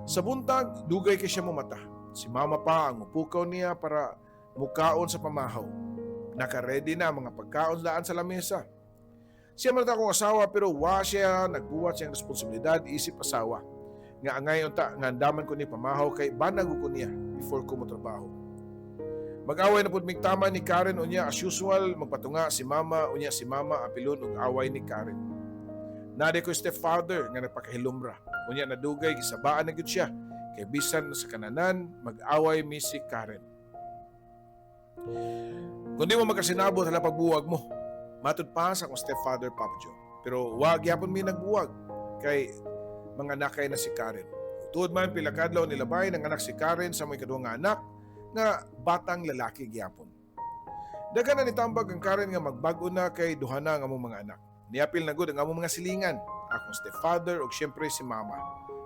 Sa buntag, dugay kay siya momata. Si mama pa ang mupukaw niya para mukaon sa pamahaw. Naka-ready na ang mga pagkaon daan sa lamesa. Siya man akong asawa, pero wa siya nagbuhat siyang responsibilidad isip asawa. Nga angay unta nga andaman ko ni pamahaw kay banag ko niya before ko motrabaho. Mag-away na pud mig tama ni Karen, unya as usual magpatunga si mama, unya si mama apilon og away ni Karen. Naa ko stepfather nga nagpakahilumra. Unya nadugay gisabaan na gyud siya kay bisan sa kananan mag-away mi si Karen. "Kung di mo magkasinabot, hala pagbuwag mo." Matud pa sa akong stepfather, Papa Joe. Pero wa gyapon mi nagbuwag kay mga nakay na si Karen. Tuod man pila kadlaw nilabay ng anak si Karen sa mga ikaduha nga anak nga batang lalaki gyapon. Daghan na nitambag ang Karen nga magbag-o na kay duha na ang among mga anak. Niapil na gud ang among mga silingan, akong stepfather ug syempre si mama.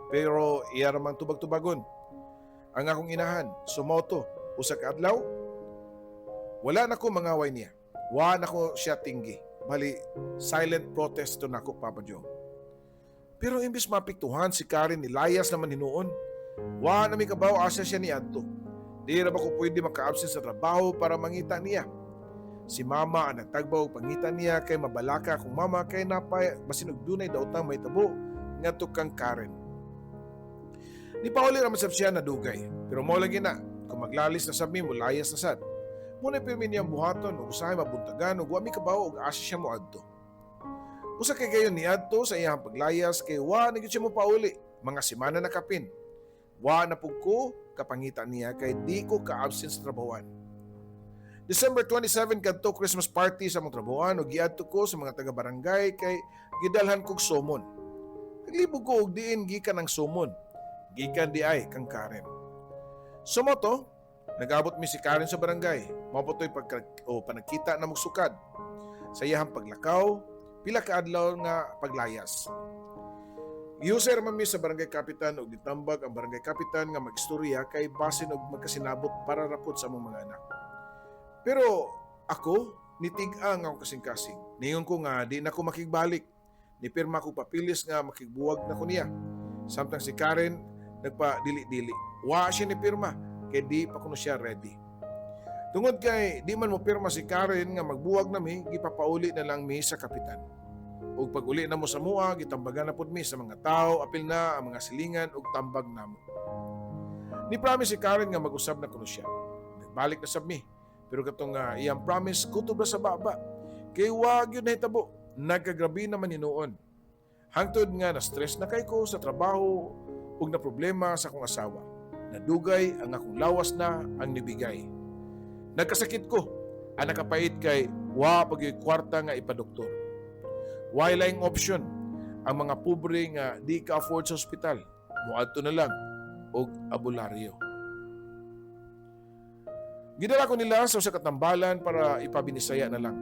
Pero iya ramang tubag-tubagon. Ang akong inahan, sumoto, usa ka adlaw, wala na ko mangaway niya. Wa na ko siya tinggi. Bali, silent protest to nako, Papa Joe. Pero imbis mapiktuhan si Karen, nilayas naman hinuon. Wa na mi kabaw asa siya ni adto. Di ra ba ko pwede maka-absent sa trabaho para mangita niya? Si mama ang nagtagbaw og pangita niya kay mabalaka akong mama kay napay basin og dunay daotang mahitabo ngadto kang Karen. Ni pauli ra man sab siya na dugay. Pero mao lagi na, kung maglalis na sab mi, mulayas na sad. Muna pirmi niyang buhaton ug usahay mabuntagan ug wa mi kabaw og asa siya moadto. Usa kay gayon niadto sa iyang paglayas kay wa na gyud siya mopauli. Mga semana na kapin. Wa na pud ko kapangita niya kay di ko ka-absent sa trabahoan. December 27 kadto, Christmas party sa among trabahoan ug giadto ko sa mga taga-barangay kay gidalhan kog sumon. Naglibog ko og diin gikan ang sumon. Gikan di ay kang Karen. Sumoto, nag-abot mi si Karen sa barangay. Mao po to'y pagka, o panagkita na magsukad. Sa iyahang paglakaw, pila ka adlaw nga paglayas. Giusay man mi sa barangay kapitan ug gitambag ang barangay kapitan nga magistorya kay basin og magkasinabot para rapod sa among mga anak. Pero ako, nitig-ang ang akong kasing-kasing. Ningon ko nga di na ko makigbalik. Nipirma ko papilis nga makigbuwag na ko niya. Samtang si Karen nagpa dili-dili. Wa siya nipirma kay di pa kuno siya ready. Tungod kay di man mo pirma si Karen nga magbuwag na mi, gipapauli na lang mi sa kapitan. Ug pag uli na mo sa mua, gitambagan na pud mi sa mga tao, apil na ang mga silingan ug tambag namo. Ni promise si Karen nga mag-usab na kuno siya. Nagbalik na sab mi. Pero katong iyang promise kutob ra sa baba. Kay wa gyud nahitabo. Nagkagrabe naman hinuon. Hangtod nga na stress na kay ko sa trabaho ug na problema sa akong asawa. Nadugay ang akong lawas na ang nibigay. Nagkasakit ko. Ang nakapait kay wa pa gyud kwarta nga ipadoktor. Way laing option ang mga pobre nga di ka afford sa ospital, moadto na lang og abularyo. Gidala ko nila sa usa ka tambalan para ipabinisaya na lang.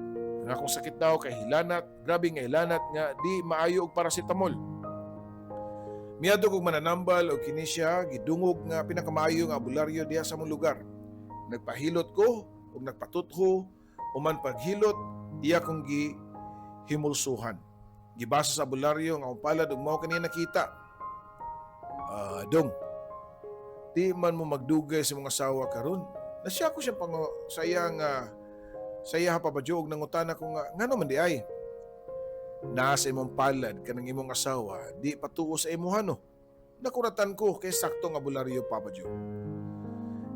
Ang akong sakit daw kay hilanat, grabe nga hilanat nga di maayo og paracetamol. Miadto kog mananambal og kini siya gidungog nga pinakamaayo nga abularyo diha sa among lugar. Nagpahilot ko ug nagpatutho, human paghilot iya kong gi himulsuhan. Gibasa sa abularyo ang akong palad ug mao kini nakita. "Ah, dong. Di man mo magdugay sa imong asawa karon." Nasya ko siya pango saya nga saya, Papa Joe, og nangutana ko nga ngano man diay. "Naa sa imong palad kanang imong asawa di patuo sa imuha no." Nakuratan ko kay sakto nga abularyo, Papa Joe.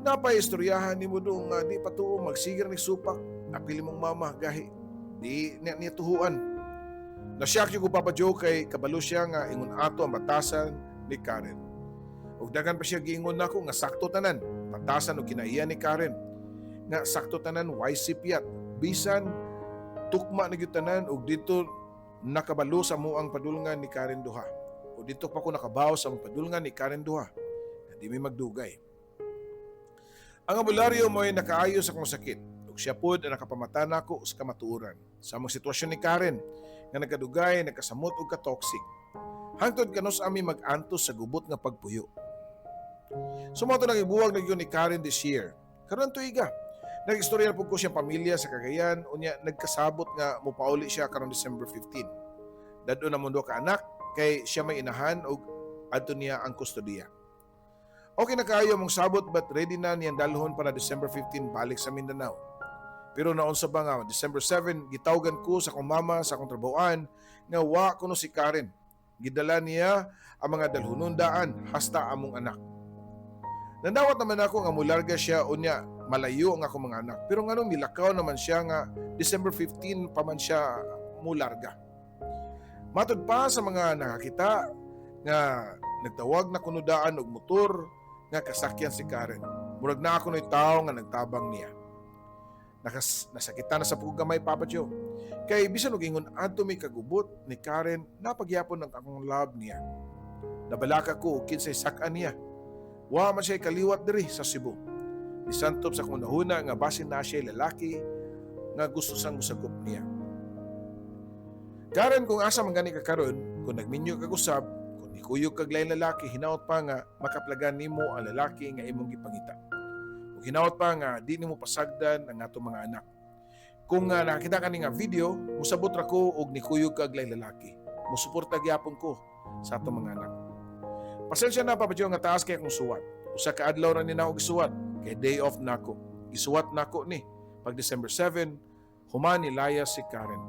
"Napaistoryahan nimo dong nga di patuo, magsigar ni supak apil imong mama gahi di niya niya tuhuan." Nasyak ko, Papa Joe, kay kabalo siya nga ingon ato ang batasan ni Karen. Ug daghan pa siya giingon nako nga sakto tanan, batasan og kinaiya ni Karen. Nga sakto tanan, way sipyat, bisan tukma na gyud tanan ug dito nakabalo sa muang padulngan ni Karen duha. O dito pa ko nakabaw sa among padulngan ni Karen duha. Na di mi magdugay. Ang abularyo mo'y nakaayo sa akong sakit. Ug siya pod ang nakapamata nako sa kamatuoran sa among sitwasyon ni Karen nga nagkadugay, nagkasamot og ka-toxic. Hangtod kanus-a mi mag-antos sa gubot nga pagpuyo. So mao to, nagibuwag na gyud ni Karen this year. Karon tuiga. Nag-istorya pud ko siyang pamilya sa Cagayan, unya nagkasabot nga mopauli siya karon December 15. Dad-on na mundo ka anak kay siya may inahan og adto niya ang kustodiya. Okay na kaayo mong sabot, but ready na niyang dalhon para December 15 balik sa Mindanao. Pero naunsa ba nga December 7, gitawgan ko sa akong mama sa akong trabahoan nga wa kuno si Karen. Gidala niya ang mga dalhunon daan hasta among anak. Nandawat naman ako nga mularga siya unya malayo ang akong mga anak. Pero nganong nilakaw naman siya nga December 15 pa man siya mularga? Matod pa sa mga nakakita nga nagtawag na kuno daan og motor nga kasakyan si Karen. Murag na ako no'y tao nga nagtabang niya. Nasakitan na sa gamay, Papa Joe. Kay bisan og ingon adto mi kagubot ni Karen, napagyapon ang akong love niya. Nabalaka ko og kinsay sak-an niya. Wa man siya kaliwat diri sa Cebu. Nisantop sa akong nahuna nga basin na siya lalaki nga gusto sang musagop niya. Karen, kung asa man gani ka karon, kung nagminyo kag usab, kung nikuyog kag lain lalaki, hinaot pa nga makaplagan nimo ang lalaki nga imong gipangita. Ug hinaot pa nga di nimo pasagdan ang atong mga anak. Kung nakakita ka ni nga video, musabot ra ko og nikuyog kag lain lalaki. Musuporta gyapon ko sa atong mga anak. Pasensya na, Papa Joe, nga taas kay akong suwat. Usa ka adlaw ra ni nako gisuwat kay day off nako. Gisuwat nako ni pag December 7, human nilayas si Karen.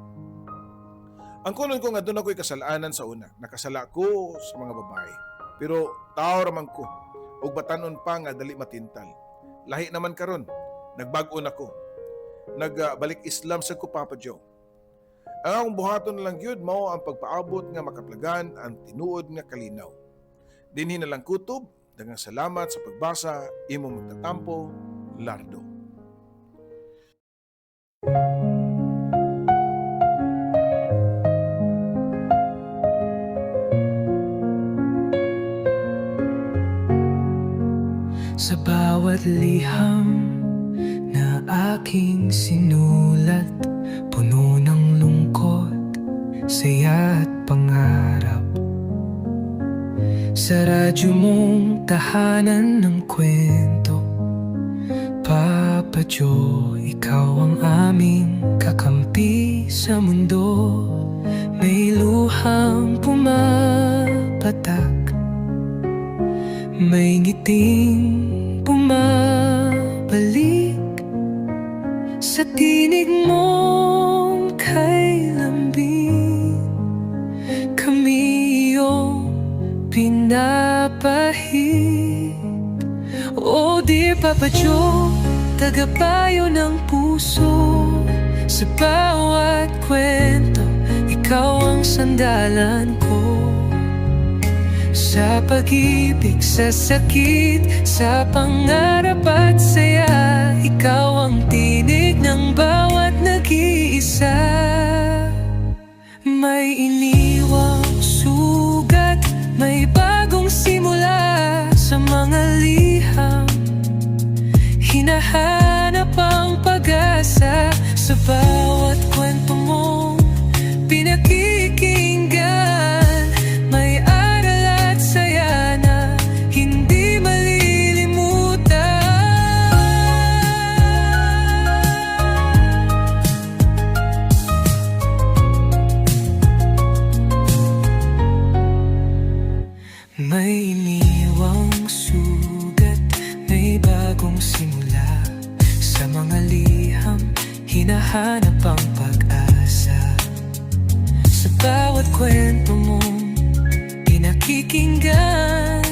Ang kunon ko nga doon ako'y kasalanan sa una. Nakasala ko sa mga babae. Pero tao raman ko. Ug batanon pa nga dali matintal. Lahi naman karon. Nagbag-o na ko. Nagbalik Islam sa ko, Papa Joe. Ang akong buhaton na lang gyud mao ang pagpaabot nga makaplagan ang tinuod nga kalinaw. Dinhi na lang kutob. Daghang salamat sa pagbasa. Imo magtatampo, Lardo. Sa bawat liham na aking sinulat, puno ng lungkot, saya at pangarap. Sa radyo mong tahanan ng kwento, Papa Joe, ikaw ang aming kakampi sa mundo. May luhang pumapatak, may ngiting bumabalik sa tinig mong kay lambing. Kami iyong pinapahid. Oh dear Papa Joe, tagapayo ng puso. Sa bawat kwento, ikaw ang sandalan ko. Sa pag-ibig, sa sakit, sa pangarap at saya, ikaw ang tinig ng bawat nag-iisa. May Sa bawat kwento mong pinakikinggan, may aral at saya na hindi malilimutan. May iniwang sugat, may bagong simula. Sa mga liham, hinahanap ang pag-asa. Sa bawat kwento mong pinakikinggan,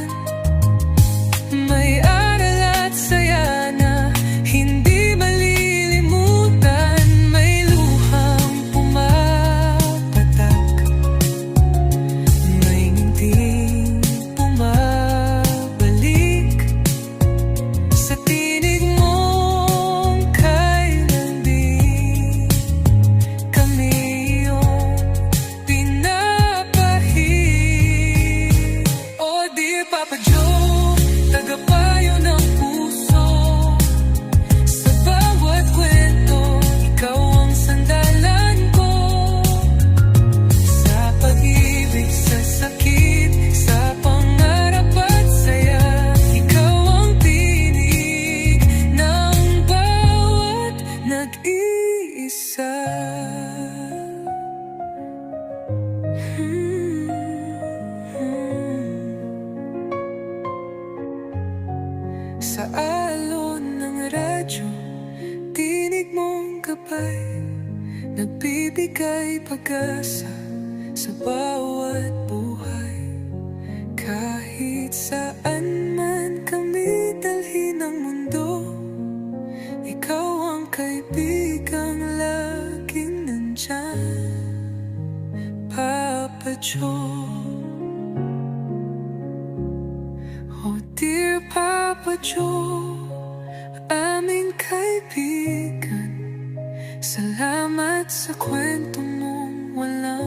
may aral at saya na hindi malilimutan. May luhang pumapatak, may ngiting bumabalik. Sa tinig mong kay lambing, kami iyong pinapahid. Oh dear Papa Joe, tagapayo ng puso. Sa bawat kwento, ikaw ang sandalan ko. Sa pag-ibig, sa sakit, sa pangarap at saya, ikaw ang tinig ng bawat nag-iisa. Sa alon ng radyo, tinig mong gabay, nagbibigay pag-asa sa bawat buhay. Kahit saan man kami dalhin ng mundo, ikaw ang kaibigang laging nandyan, Papa Joe. Oh dear Papa Joe, aming kaibigan, salamat sa kwento mong walang